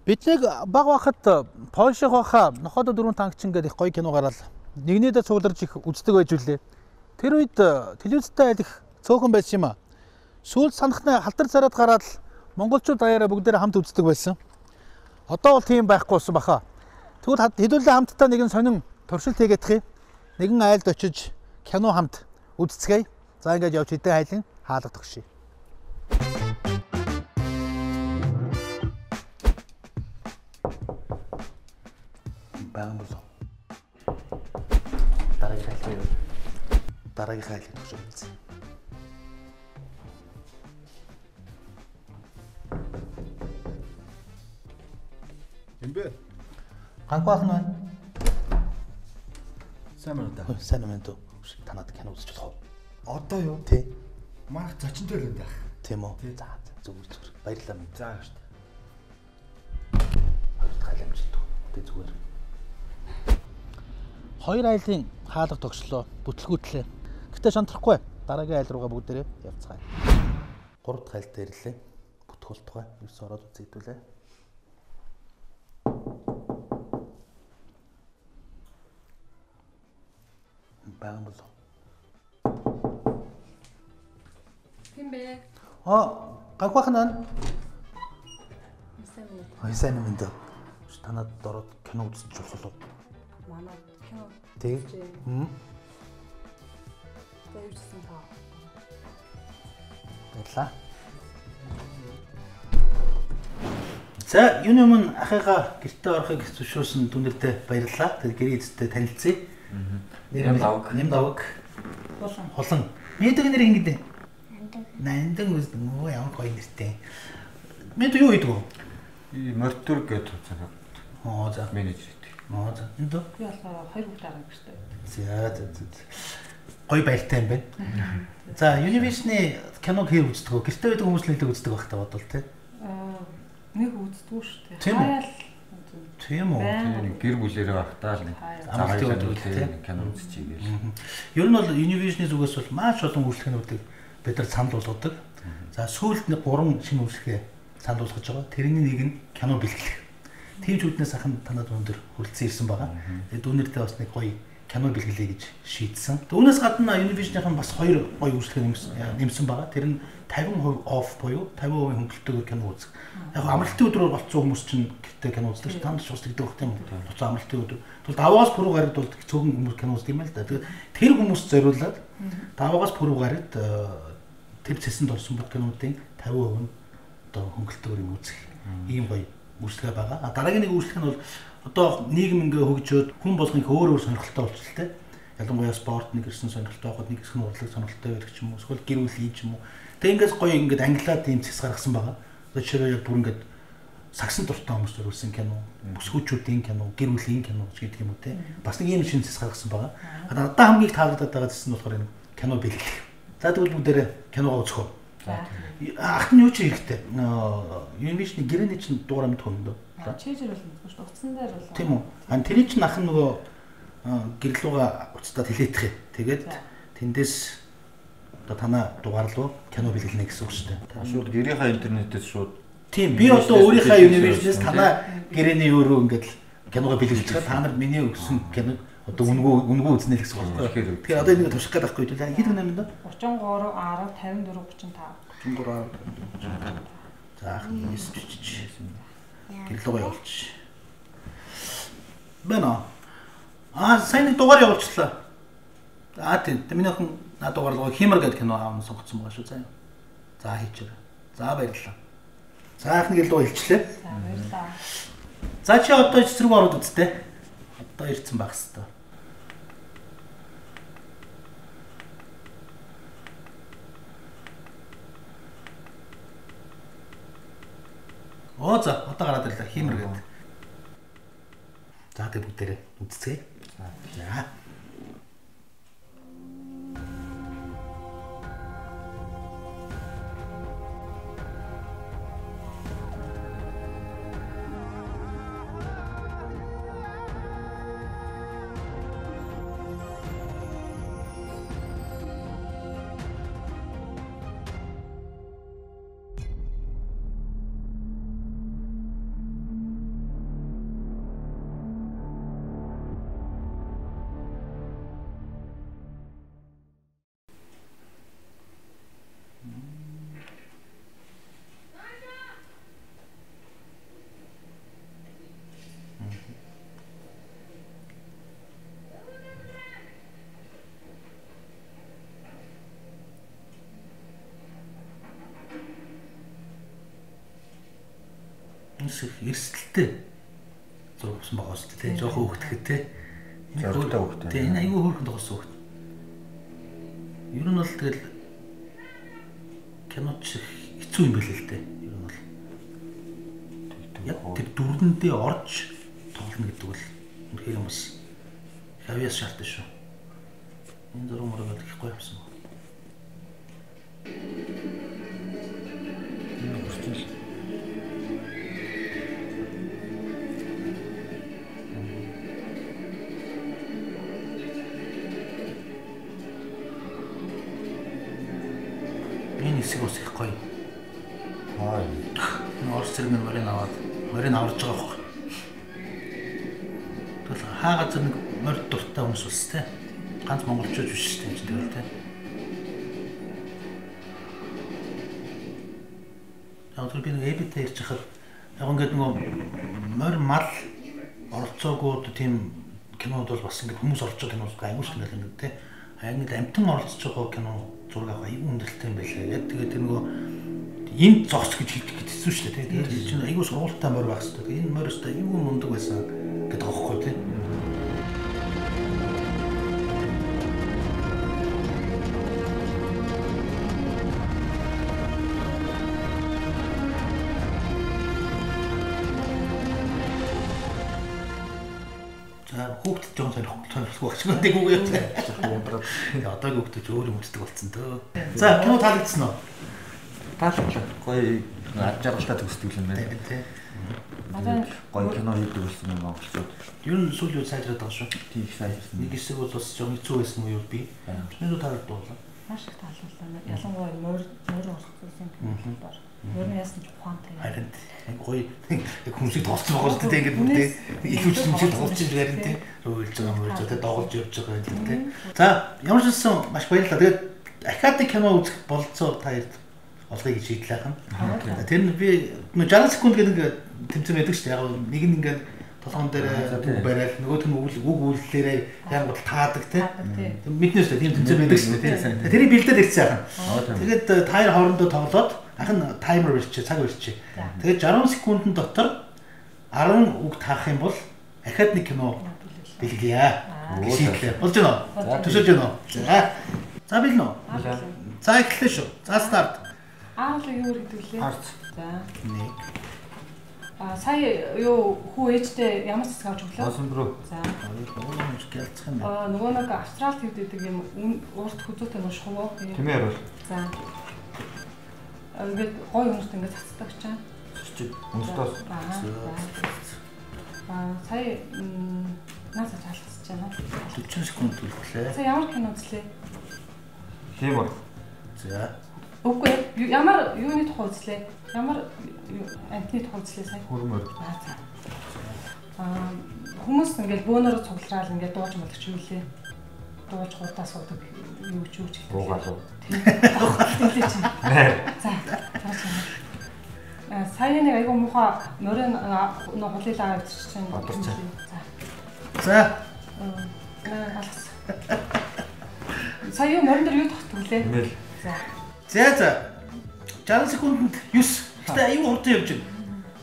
Бид нэг баг байхад Польшийн хаа Нохойдоо дөрвөн танкчин гэдэг их гоё кино гараад нэгнээдээ цугларч их үздэг байж үлээ. Тэр үед телевизтэй айл их цөөхөн байсан юм а. Сүүлд санахнаа халтар цараад гараад л монголчууд даяараа бүгдээрээ хамт үздэг байсан. Одоо бол тийм байхгүй болсон баха. Тэгвэл хэдүүлээ хамтдаа нэгэн сонин туршилт хийгээдэх юм. Нэгэн айлд очиж кино хамт үзцгээе. За ингээд явж хэдэн айлын хаалга тогшъё. Байгаа болов. Дараагийн айлыг юу? Дараагийн айлыг тогшиж үзье. Эмбэ. Ганхуу ах нь байна. Сайн байна уу? Сайн байна дөө. Танад кино үзэж болох уу? Одоо юу? Тий. Манайх зочинтой л юм байх. Тийм үү? За зүгээр зүгээр. Баярлалаа минь. За шүү дээ. Хоёр дахь айл амжилт. Тэ зүгээр. Хоёр айлын хаалга тогшлоо, бүтлгүүтлээ. Гэтэ шантрахгүй. Дараагийн айл руугаа бүгдээрээ явцгаая. Гурав дахь айл дээр ирлээ. Бүтэх болтугай. Ерөөс ороод үзье хэдүүлээ. Байгаа болов. Хин бэ? Аа, ганхуу ах нь байна. Сайн байна. Ой, сайн юм дөө. Танад ороод кино үзэж болох уу? Манай кино. Тий. Хм. За юу гэсэн та? Баярлалаа. За, юуны өмнө ахыгаа гэртээ орохыг зөвшөөрсөн түнэртээ баярлалаа. Тэр гэрээ эзэдтэй танилцъя. Нэм давг. Нэм давг. Хулан. Хулан. Мэддэг нэр хин гэдэг? Нандан. Нандан үз нөө ямар гоё нэртэй. Мэд юу хийдэг вэ? Мортүр гэдэг хуцаа. Аа за. Менежер хийдэг. Аа за. Энд үү? Би болохоор хоёр хүүхдээ байгаа гэртээ. За за за. Гоё баяртай юм байна. За, Univision-ы киног хэр үздэг вэ? Гэртээ байдаг хүмүүс л нэлээд үздэг байх та бодвол тий. Аа, нэг үздэг шүү дээ. Тийм үү? Хаяал Тийм үү? Тэр нэг гэр бүлээрээ байхдаа л нэг Амралтын өдөр тий нэг кино үзчихье гээл. Ер нь бол Univision-ы зүгээс бол маш олон үйлчлэгээнүүдийг бид нар санал болгодог. За, сүүлд нэг 3 шинэ үйлчлэгээ санал болгож байгаа. Тэрний нэг нь кино бэлгэлэх. Тийм ч үүднээс ахын танад өндөр хүрэлцэн ирсэн байгаа. Тэгээд дүүнертэй бас нэг гоё кино бэлгэлье гэж шийдсэн. Үүнээс гадна Univision-ийн бас хоёр гоё үйлчлэг нэмсэн байгаа. Тэр нь 50% off буюу 50% хөнгөлөлтөөр кино үзэх. Яг амралтын өдрөөр болцсон хүмүүс чинь гэртээ кино үздэг ш. Танд ч бас тэгдэг байх тийм үү? Буцаа амралтын өдөр. Тэгвэл даваагаас пүрүү гарагд бол цөөхөн хүмүүс кино үздэг юм байна л да. Тэгээд тэр хүмүүс зориулаад даваагаас пүрүү гарагд тэр цэсэнд орсон бүх кинонуудын 50% нь одоо хөнгөлөлтөөр юм үзэх ийм гоё үйлчлэгээ байгаа. А дараагийн нэг үйлчлэг нь бол одоо нийгэм ингээ хөгжөөд хүн болгон их өөр өөр сонирхолтой болчихлоо те. Ялангуяа спорт нэг ирсэн сонирхолтой байхад нэг хэсэг нь урлаг сонирхолтой байх ч юм уу, эсвэл гэр бүлийн ч юм уу. Тэг ингээс гоё ингээд англиад ийм цэс гаргасан байгаа. Одоо жишээлбэл яг бүр ингээд сагсан дуртай хүмүүс зориулсан кино, бүсгүүчүүдийн кино, гэр бүлийн кино гэдэг юм уу те. Бас нэг ийм шинэ цэс гаргасан байгаа. А надад хамгийн их таалагдаад байгаа цэс нь болохоор энэ кино бэлгэлэх. За тэгвэл бүгдээрээ киногоо үзэх үү? За. Ахт нь юу ч хэрэгтэй. Univision-ы гэрээний чинь дугаар амт хөрөндөө. Чэйжэр бол мэдгүй шүү дээ. Утсан дээр бол. Тийм үү. А тэрий чинь ах нь нөгөө гэрлүүгээ уцтаад хилээдэх юм. Тэгээд тэндээс одоо танаа дугаар руу кино бэлгэлнэ гэсэн үг шүү дээ. Та шууд гэрийнхаа интернетээс шууд. Тийм. Би одоо өөрийнхөө Univision-ээс танаа гэрэний өөрөө ингээд киногоо бэлгэлж байгаа. Та нар миний өгсөн киног одоо үнэгүй үзнэ л гэсэн үг байхгүй. Тэгэхээр одоо энийг турших гээд байхгүй юу? Хэд гэнэ юм бэ? 33 10 54 35. 33 10 35. За ах нь 9 чич. Гэрлүүгээ явуулчих. Байна. Аа, сайн нэг дугаар явуулчлаа. Аа тийм. Миний охин над дугаар руу Химэр гэдэг кино аав нь сонгоцсон байгаа шүү заа. За хийчээрэй. За баярлалаа. За ах нэг рүү илчлээ. За баярлалаа. За чи одоо цэцрэг ороод үзтээ. Одоо ирсэн байх хэвээр. Оо за одоо гараад ирлээ Химэр гэдэг. За тэг бүгдээрээ үзцгээе. За. Энэс их эрсдэлтэй зураг авсан байгаа шүү дээ. Жохон хөвгтөхэд те. Зоригтой хөвгт. Тэ энэ айгүй хөөрхөн тоглосон хөвгт. Ер нь бол тэгэл киноч хэцүү юм байл л дээ. Ер нь бол яг тэр дүрэндээ орж тоглоно гэдэг бол үнэхээр бас хавьяас шаардсан шүү. Энэ зураг мураг бол их гоё авсан байна. Энэ хүртэл Энэ хэсэг бас их гоё. Аа. Энэ орос зэрэг нь морин аваад морин аварж байгаа байхгүй. Тэгвэл хаа газар нэг морь дуртай хүмүүс бас те. Ганц монголчууд биш шүү дээ энэ тэгэл те. Яг тэр би нэг эбитэй ярьж хахад яг ингээд нөгөө морь мал оролцоогууд тийм кинод бол бас ингээд хүмүүс оролцож байгаа кино айгуу шиг ингээд те. Яг ингээд амтан оролцож байгаа кино зураг авах айгуу хүндрэлтэй юм байлаа. Яг тэгээд тэр нөгөө энд зогс гэж хэлдэг гэж хэцүү шүү дээ. Тэгээд чинь айгуу сургуультай морь байх хэрэгтэй. Энэ морь өстой айгуу мундаг байсан гэдэг аахгүй тий. За хүүхдэд жоон сонирхолтой багш гэдэг үг юм. Ундраад. Одоогийн хүүхдүүд өөр юм үздэг болсон дөө. За кино таалагдсан уу? Таалагдлаа. Гоё ад жаргалтай төгсдөг юм байна. Тий. Одоо Гоё кино хийдэг болсон юм монголчууд. Ер нь сүүлийн үед сайжраад байгаа шүү. Тийм их сайжирсан. Нэг хэсэг бол бас жоон хэцүү байсан уу юу би. Чиний таалагдвал. Маш их таалагдлаа. Ялангуяа морь оролцсон кино болохоор. Морь нь яасан ч ухаантай. Харин гоё яг хүмүүсийг тоглолцсон байгаа шүү дээ. Ингээд бүр тий илүү ч юм шиг тоглолцсон юм шиг харин тий. Уйлж байгаа мөрж байгаа тий доголж явж байгаа юм тий. За ямар ч байсан маш баярлалаа. Тэгээд дахиад нэг кино үзэх бололцоо та хоёрт олгоё гэж шийдлээ хань. Тэр нь би 60 секунд гэдэг нэг тэмцээн байдаг шүү дээ. Яг нэг нь ингээд толгоон дээр үг бариад нөгөөх нь үг үйллээрээ янгууд таадаг тий. Мэднэ шүү дээ. Тийм тэмцээн байдаг шүү дээ тий. Тэрийг бэлдээд ирсэн яхан. Тэгээд та хоёр хоорондоо тоглоод ах нь таймер барьчих, цаг барьчих. Тэгээд 60 секундын дотор 10 үг таах юм бол ахаад нэг кино бэлгэлье. Шийдлээ. Болж байна уу? Төсөөлж байна уу? За. За бэлнэ үү? За эхэллээ шүү. За старт. Аа л юу гэдэг лээ? Арц. За. 1. Аа сая юу хүү ээжтэй ямар цэцэг авч өглөө? Осон руу. За. 2 3 гэлцэх юм байна. Аа нөгөө нэг Австрал твд гэдэг юм урт хөзөөтэй нөгөө шувуу. Тэмээ харуул. За. Ингээд гоё хүмүүст ингээд цацдаг чаа. Сүрчиг. Өнстөөс. Аа сая наасаа чалцж байна. 40 секунд үлдлээ. Сая ямар кино үзлээ? Тийм үү. За. Үгүй ямар юуны тухай үзлээ? Ямар амтны тухай үзлээ сая? Хөрмөр. Аа за. Аа хүмүүс ингээд бөөнөрөө цуглараал ингээд дууж молгоч юу лээ? Дууж хурдаа суудаг юу ч юу ч гэдэг. Буугаалуу. Тийм чи. За. Аа сая нэг айгу муухай морин нөө хулийлаа авчирч чинь. Бодорч. За. За. Аа алгасан. Сая юу морин дээр юу тогтвол лээ? Мэл. За. За за. 60 секундэд 9. Гэтэ аюу хурдан явж байна.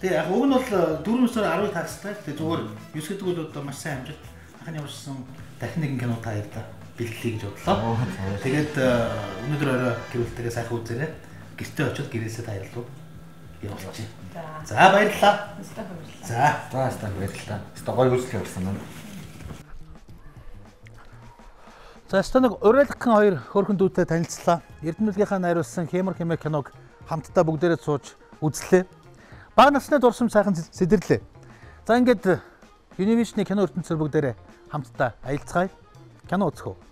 Тэгээ яг уг нь бол 4 9-оор 10-ыг таарстай. Тэгээ зүгээр 9 гэдэг бол одоо маш сайн амжилт. Анхны явуулсан дахин нэгэн кино та хоёрдоо бэлтлэе гэж бодлоо. Тэгээд өнөөдөр орой гэр бүлтэйгээ сайхан үзээрэй. Гэртээ очиод гэрээсээ та хоёр руу явуулчих. За. За баярлалаа. Өстой баярлалаа. За. За өстой баярлалаа. Өстой гоё үйлчлэг явуулсан байна. За өстой нэг урайлгхан хоёр хөөрхөн дүүтэй танилцлаа. Эрдэнэлгийнхаа найруулсан Хэмэр хэмээ киног хамтдаа бүгдээрээ сууж үзлээ. Бага насны дурсам сайхан сэдэрлээ. За ингээд Univision-ы кино ертөнцөөр бүгдээрээ хамтдаа аялцгаая. Кино үзэх үү?